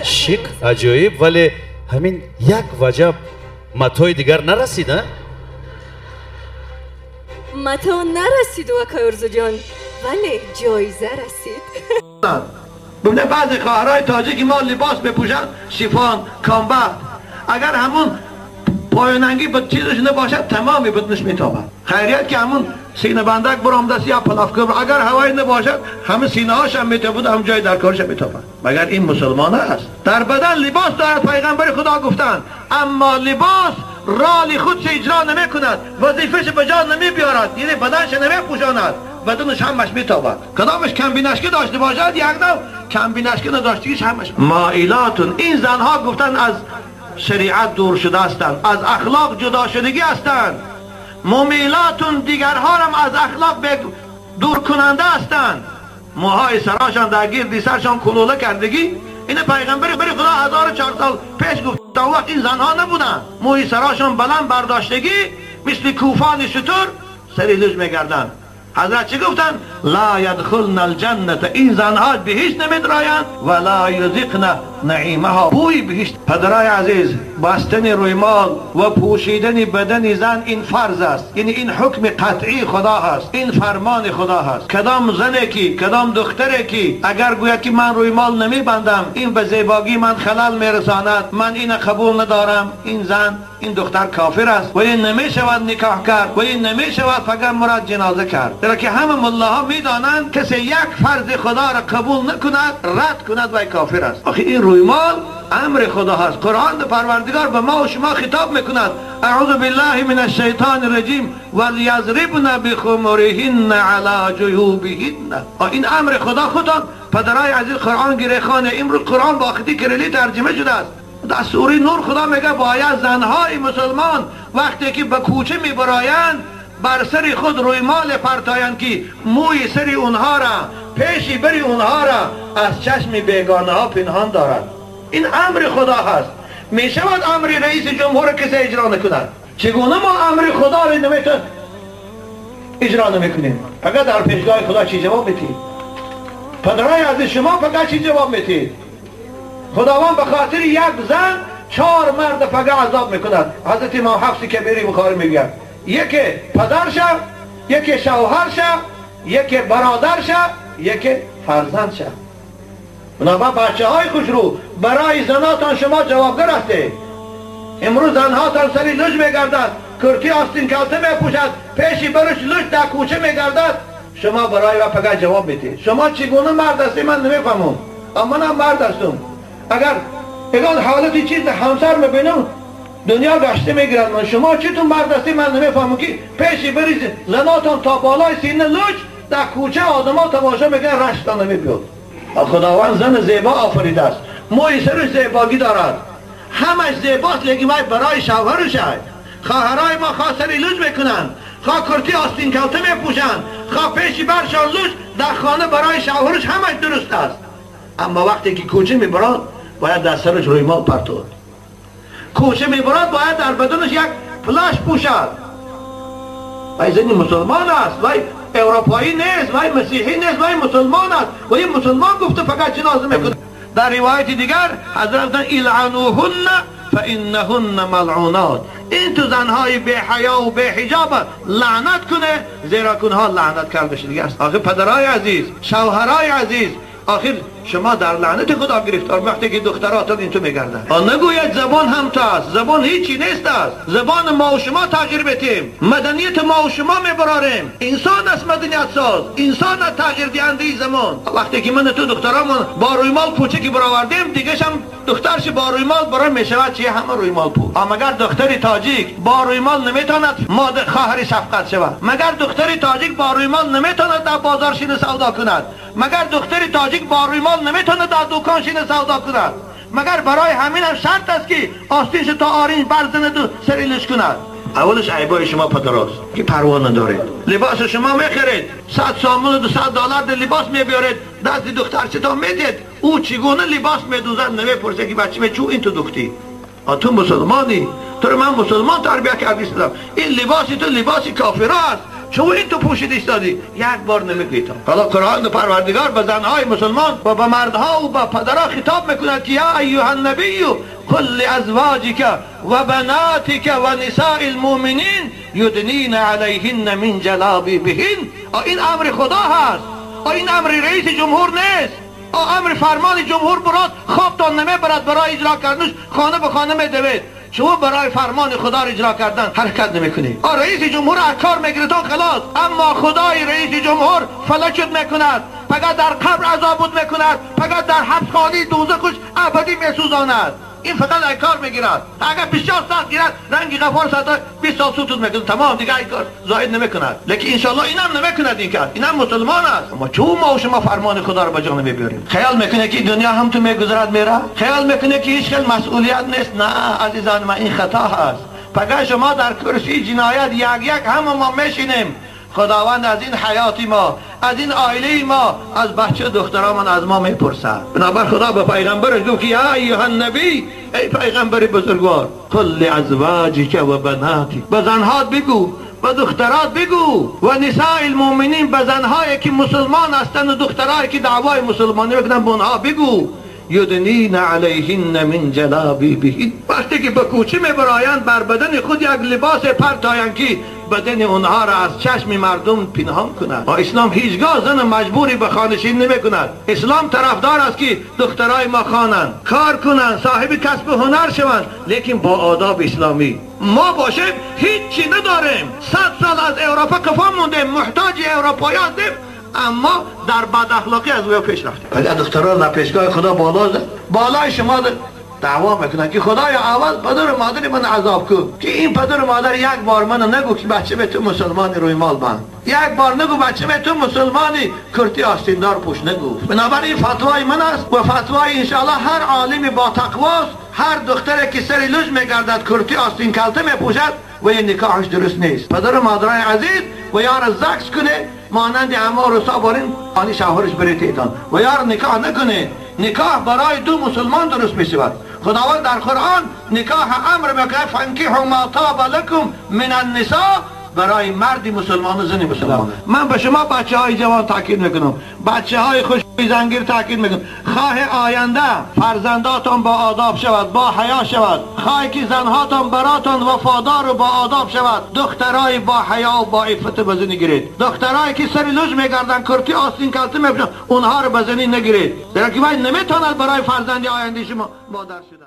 Шик, аҷоиб, вале ҳамин як ваҷаб матои дигар нарасид, а? Мато нарасиду, акай Орзуҷон, вале ҷоиза расид. ببینه بعضی خواهرای تاجیک ما لباس بپوشند، شیفون، کامبخت، اگر همون پایاننگی به چیزش نباشد تمامی بدنش میتابد. خیریت که همون سینه بندک برآمده یا پلافکه، اگر هوایی نباشد همه سینه هاش هم میتابد، هم جای در کارش هم میتابد. مگر این مسلمان است؟ در بدن لباس دارد، پیغمبر خدا گفتند، اما لباس رالی خودش اجرا نمیکند، وظیفه‌ش به جا نمیبیارد، یعنی بدنش نمیپوشاند، بدنش همش میتابد. کدامش کمبینشکه داشته باشد یک نوع کمبینشکه نداشتگیش همش مائلاتون. این زنها گفتن از شریعت دور شده هستند، از اخلاق جدا شدگی هستند. ممیلاتون دیگرها هم از اخلاق دور کننده هستند. موهای سراشان در گرد سرشان کلوله کردگی. این پیغمبر خدا 1400 سال پیش گفت. تا وقت این زنها نبودن، موی سراشان بلند برداشتگی مثل کوفان شتر سری لوج میگردند. حضرت چی گفتن؟ لا یدخلن الجنة، این زنها بهشت نمیدرایند، ولا یذقن نعیمها، بوی بهشت. پدرای عزیز، بستن رویمال و پوشیدن بدن زن این فرض است، یعنی این حکم قطعی خدا هست، این فرمان خدا هست. کدام زنی کی، کدام دختری کی اگر گوید که من رویمال نمیبندم، این به زیباگی من خلل میرساند، من این قبول ندارم، این زن، این دختر کافر است و این نمیشود نکاح کرد و این نمیشود فقط مراد جنازه کرد. چرا که همه ملاها میدانند کسی یک فرض خدا را قبول نکند، رد کند و کافر است. آخه این رویمال امر خدا هست. قرآن پروردگار به ما و شما خطاب میکند، اعوذ بالله من الشیطان الرجیم ولیضربن بخمرهن علی جیوبهن. این امر خدا خودتان پدرای عزیز قرآن گیره خانه. امروز قرآن با خطی کریلی ترجمه شده است. در سوره نور خدا میگه باید زنهای مسلمان وقتی که به کوچه میبرایند بر سر خود رویمال پرتایند که موی سر اونها را، پیشی بری اونها را از چشم بیگانه ها پنهان دارد. این امر خدا هست. می شود امر رئیس جمهور کسی اجرا نکند؟ چگونه ما امر خدا را نمیتون اجرا نمیکنیم؟ فقط در پیشگاه خدا چی جواب میتید؟ پدرای عزیز شما فقط چی جواب میتید؟ خداوند به خاطر یک زن 4 مرد فقط عذاب میکند. حضرت امام حفص کبیری بخاری میگه یکی پدرش، یکی شوهرش، یکی برادرش، یکی فرزندش. بنابراین بچه های خوشرو برای زناتان شما جوابگر هستید. امروز زنهاتان سری لج میگردد، کرتی آستین کلته میپوشد، پیشی برش لج در کوچه میگردد، شما برای و فقط جواب میدید. شما چگونه مرد هستی من نمیفهمم. اما من مرد هستم. اگر حالت چیز همسر میبینم دنیا گشته میگیرد. من شما چطور مرد هستی من نمیفهمم که پیشی بریز زناتان تا بالای سینه لج در کوچه آدم ها تماشا میکنن، رشتان نمیبیاد. خداوند زن زیبا آفریده است، موی سرش زیباگی دارد، همش زیباست، لیکن وای برای شوهرش. خواهرای ما خواه سری لج میکنن، خواه کرتی آستین کلته میپوشن، خواه پیشی برشان لج در خانه برای شوهرش همش درست است. اما وقتی که کوچه میبراد باید در سرش رویمال پرتود. کوچه میبراد باید در بدنش یک پلاش پوشد. وای زنی مسلمان است، وای اروپایی نیست، وای مسیحی نیست، وای مسلمان است. و این مسلمان گفته فقط جنازه میکنه. در روایت دیگر حضرت العنوهن فانهن ملعونات، این تو زنهای بی حیا و بی حجاب لعنت کنه، زیرا کنها لعنت کرده شده است. آخه پدرای عزیز، شوهرای عزیز، آخر شما در لعنت خدا گرفتار وقتی که دختراتون این تو میگردن. نگوید زبان هم تاست، زبان هیچی نیست است. زبان ما و شما تغییر بدیم، مدنیت ما و شما میبراریم. انسان است مدنیت ساز، انسان است تغییر دهنده زمان. وقتی که من تو دخترامون با رویمال کوچکی برآوردیم، دیگه هم دخترش با رویمال برای میشود چی؟ همه رویمال پو. اما مگر دختر تاجیک با رویمال نمیتواند مادر خواهر شفقت شود؟ مگر دختر تاجیک با رویمال نمیتواند در بازار شین سودا کند؟ مگر دختر تاجیک با رویمال نمیتواند در دکان شین سودا کند؟ مگر برای همین هم شرط است که آستینش تا آرنج برزند و سریلش کند؟ اولش عیبای شما پدراست که پروا ندارید. لباس شما میخرید، 100 سامون و 200 دلار در لباس میبیارید، دست دختر چطور میدید؟ او چگونه لباس میدوزد نمیپرسه که بچه چون این تو دوختی؟ تو مسلمانی، تو رو من مسلمان تربیت کردی. این لباسی تو لباسی کافر است. چون این تو پوشید ایستادی؟ یک بار نمیگویید. حالا قرآن پروردگار به زنهای مسلمان و به مردها و به پدرها خطاب میکند که یا ایها النبی قل لازواجک و بناتک و نساء المؤمنین یدنین علیهن من جلابیبهن. این امر خدا هست، این امر رئیس جمهور نیست. امر فرمان جمهور براد خوابتان نمیبرد، برای اجرا کردنش خانه به خانه میدوید. شما برای فرمان خدا را اجرا کردن حرکت نمیکنی. رئیس جمهور از کار میگیرتان خلاص، اما خدای رئیس جمهور فلکت میکند، فقط در قبر عذابت میکند، فقط در حبسخانه دوزخش ابدی میسوزاند. این فقط از کار میگیرد. اگر بسیار سخت گیرد رنگ غفار ساده 20 سال سوتون میکند، تمام دیگه این کار زاید نمیکند. لیکن انشالله اینم نمیکند، این کار اینم مسلمان است. اما چون ما و شما فرمان خدا رو به جان میبریم، خیال میکنه که دنیا هم تو میگذرد میره، خیال میکنه که هیچ خیلی مسئولیت نیست. نه عزیزان من، این خطا هست. فقط شما در کرسی جنایت یک یک هم ما میشینیم. خداوند از این حیات ما، از این عائله ما، از بچه دخترامون از ما میپرسد. بنابر خدا به پیغمبرش گفت که یا ایها النبی، ای پیغمبر بزرگوار، قل لازواجک و بناتک، به زنهات بگو، به دخترات بگو، و نساء المؤمنین، به زنهایی که مسلمان هستند و دخترایی که دعوای مسلمانی میکنن، به اونها بگو یدنین علیهن من جلابیبهن. وقتی که به کوچه میبرایند بر بدن خود یک لباس پرتایند که بدن اونها را از چشم مردم پنهان کند. اسلام هیچگاه زن مجبوری به خانشین نمی کند. اسلام طرفدار است که دخترای ما خوانند، کار کنند، صاحب کسب هنر شوند، لیکن با آداب اسلامی. ما باشیم هیچی نداریم، 100 سال از اروپا قفا موندیم، محتاج اروپایی هستیم، اما در بد اخلاقی از او پیش رفتیم. ولی دختران در پیشگاه خدا بالا زد، بالای شما دعوا میکنن که خدایا اول پدر و مادر من عذاب کن، که این پدر و مادر یک بار من نگو که بچه به تو مسلمانی روی مال بند، یک بار نگو بچه به تو مسلمانی کرتی آستیندار پوش، نگو. بنابراین فتوای من است و فتوای انشاءالله هر عالمی با تقواست. هر دختری که سر لوج میگردد کرتی آستین کلته میپوشد و این نکاحش درست نیست. پدر و مادرای عزیز و یار زکس کنه، مانند اما رسا بارین آنی شوهرش بره تیتان و یار نکاح نکنه. نکاح برای دو مسلمان درست می شود. خداوند در قرآن نکاح امر میکنه، فانکحوا ما طاب لکم من النساء، برای مرد مسلمان و زن مسلمان. من به شما بچه های جوان تاکید میکنم، بچه های خوش زنگیر تاکید میکنم، خواه آینده فرزنداتان با آداب شود، با حیا شود، خواه که زنهاتان براتان وفادار و با آداب شود، دخترای با حیا و با عفت به زنی گیرید. دخترایی که سر لوج میگردن، کرتی آستین کلته میپوشن، اونها رو به زنی نگیرید، زیرا که باید نمیتواند برای فرزند آینده شما مادر شده.